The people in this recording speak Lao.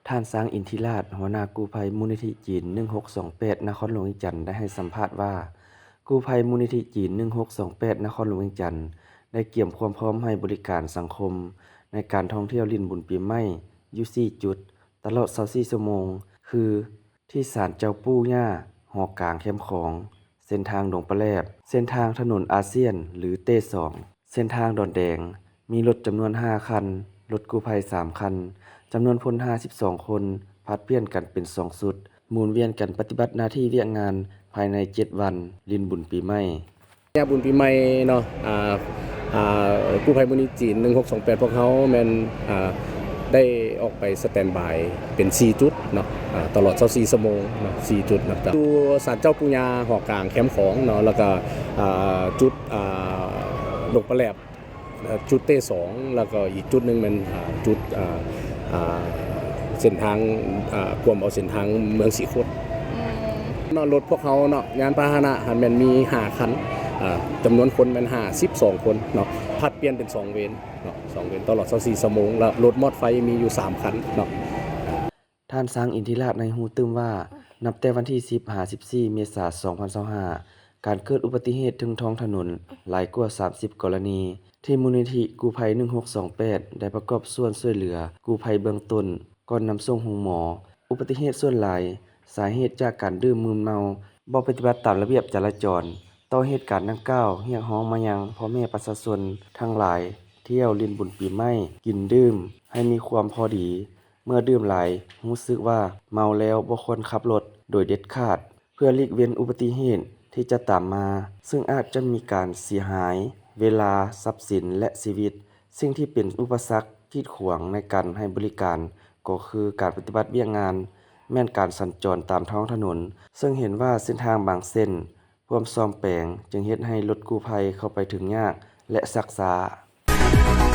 ທ່ານ ຊາງ ອິນທິລາດ ຫົວໜ້າກູ້ໄພມູນນິທິຈີນ ໜຶ່ງຫົກສອງແປດ ນະຄອນຫຼວງວຽງຈັນ ໄດ້ໃຫ້ສຳພາດວ່າ ກູ້ໄພມູນນິທິຈີນ ໜຶ່ງຫົກສອງແປດ ນະຄອນຫຼວງວຽງຈັນ ໄດ້ກຽມຄວາມພ້ອມໃຫ້ບໍລິການສັງຄົມໃນການທ່ອງທ່ຽວຫຼິ້ນບຸນປີໃໝ່ຢູ່ສີ່ຈຸດ ຕະຫຼອດຊາວສີ່ຊົ່ວໂມງ ຄື ທີ່ສານເຈົ້າປູ່ຍ່າ ຫໍກາງແຄມຂອງ, ເສັ້ນທາງດົງປະແຫຼບ, ເສັ້ນທາງຖະໜົນອາຊຽນ ຫຼື ເຕສອງ, ເສັ້ນທາງດອນແດງ, ມີລົດຈຳນວນຫ້າຄັນ, ລົດກູ້ໄພສາມຄັນ, ຈຳນວນພົນຫ້າສິບສອງຄົນ, ຜັດປ່ຽນກັນເປັນສອງຊຸດ, ໝູນວຽນກັນປະຕິບັດໜ້າທີ່ວຽກງານພາຍໃນເຈັດວັນ ຫຼິ້ນບຸນປີໃໝ່. ຍາມບຸນປີໃໝ່ເນາະ ອ່າ ອ່າ ກູ້ໄພມູນນິທິຈີນ ໜຶ່ງຫົກສອງແປດ ພວກເຮົາແມ່ນ ອ່າ ໄດ້ອອກໄປສະແຕນບາຍເປັນສີ່ຈຸດເນາະ ອ່າ ຕະຫຼອດຊາວສີ່ຊົ່ວໂມງເນາະ ສີ່ຈຸດເນາະ ຢູ່ສານເຈົ້າປູ່ຍ່າ ຫໍກາງແຄມຂອງເນາະ ແລ້ວກະ ອ່າ ຈຸດ ອ່າ ດົງປະແຫຼບ ເອີ່ ຈຸດເຕສອງ ແລ້ວກໍອີກຈຸດໜຶ່ງແມ່ນ ອ່າ ຈຸດ ອ່າ ອ່າ ເສັ້ນທາງ ອ່າ ກວມເອົາເສັ້ນທາງເມືອງສີໂຄດ ອືມ ເນາະ ລົດພວກເຮົາເນາະ ຍານພາຫະນະຫັ້ນແມ່ນມີຫ້າຄັນ ອ່າ ຈຳນວນຄົນແມ່ນຫ້າສິບສອງຄົນເນາະ ຜັດປ່ຽນເປັນສອງເວນເນາະ ສອງເວນ ຕະຫຼອດຊາວສີ່ຊົ່ວໂມງ ແລ້ວລົດມອດໄຟມີຢູ່ສາມຄັນເນາະ. ທ່ານ ຊາງ ອິນທິລາດ ໃຫ້ຮູ້ຕື່ມວ່າ ນັບແຕ່ວັນທີສິບຫາສິບສີ່ ເມສາ ສອງພັນຊາວຫ້າ ການເກີດອຸບັດຕິເຫດເທິງທ້ອງຖະໜົນຫຼາຍກວ່າສາມສິບກໍລະນີ ທີ່ມູນນິທິກູ້ໄພ ໜຶ່ງຫົກສອງແປດ ໄດ້ປະກອບສ່ວນຊ່ວຍເຫຼືອກູ້ໄພເບື້ອງຕົ້ນ ກ່ອນນຳສົ່ງໂຮງໝໍ. ອຸບັດຕິເຫດສ່ວນຫຼາຍ ສາເຫດຈາກການດື່ມມຶນເມົາ, ບໍ່ປະຕິບັດຕາມລະບຽບຈະລາຈອນ. ຕໍ່ເຫດການດັ່ງກ່າວ, ຮຽກຮ້ອງມາຍັງພໍ່ແມ່ປະຊາຊົນທັງຫຼາຍ ທ່ຽວຫຼິ້ນບຸນປີໃໝ່, ກິນດື່ມໃຫ້ມີຄວາມພໍດີ. ເມື່ອດື່ມຫຼາຍ ຮູ້ສຶກວ່າເມົາແລ້ວ ບໍ່ຄວນຂັບລົດໂດຍເດັດຂາດ. ເພື່ອຫຼີກເວັ້ນອຸບັດຕິເຫດທີ່ຈະຕາມມາ, ເຊິ່ງອາດຈະມີການເສຍຫາຍເວລາ, ຊັບສິນ ແລະ ຊີວິດ, ສິ່ງທີ່ເປັນອຸປະສັກກີດຂວາງໃນການໃຫ້ບໍລິການ ກໍຄືການປະຕິບັດວຽກງານ ແມ່ນການສັນຈອນຕາມທ້ອງຖະໜົນ, ເຊິ່ງເຫັນວ່າເສັ້ນທາງບາງເສັ້ນ ພວມສ້ອມແປງ ຈຶ່ງເຮັດໃຫ້ລົດກູ້ໄພເຂົ້າໄປເຖິງຍາກ ແລະ ຊັກຊ້າ. ເ